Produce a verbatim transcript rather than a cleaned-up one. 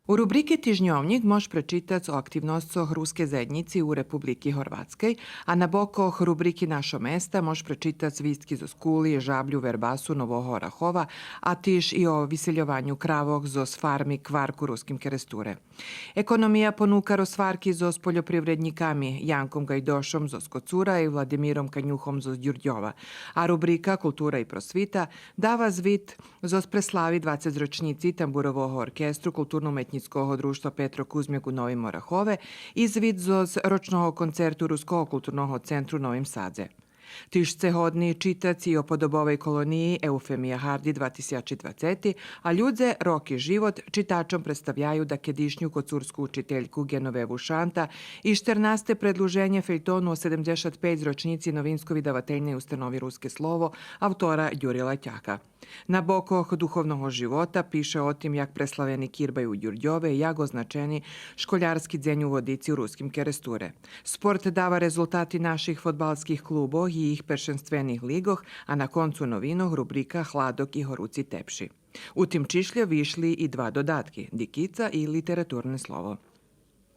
У рубрики Тижньовнїк мож пречитац о активносцох Рускей заєднїци у Републики Горватскей, а на бокох рубрики Нашо места мож пречитац вистки зоз Кули, Жаблю, Вербасу, Нового Орахова, а тиж и о висельованю кравох зоз фарми Кварк у Руским Керестуре. Економия понука розгварки зоз польопривреднїками Янком Гайдошом зоз Коцура и Владимиром Канюхом зоз Дюрдьова, а рубрика Култура и просвита дава звит зоз преслави двацецрочнїци Тамбурового оркестру Културно-уметнїцкого дружтва Петро Кузмяк у Новим Орахове и звит зоз рочного концерту Руского културного центру у Новим Садзе. Тиж сце годни читац и о подобовей колониї Еуфемия Гарди два тисячи двацети, а Людзе, роки, живот читачом представяю дакедишню коцурску учительку Геновеву Шанта и штернасте предлуженє фельтону о седемдзешат пейц рочнїци Новинско-видавательней установи Руске слово автора Дюри Латяка. На бокох духовного живота пише о тим як преславени Кирбай у Дюрдьове и як означени Школярски дзень у Водици у Руским Керестуре. Спорт дава резултати наших фодбалских клубох и їх першенствених лиґох, а на концу новинох рубрика Хладок и горуци тепши. У тим чишлє вишли и два додатки, Дикица и Литературне слово.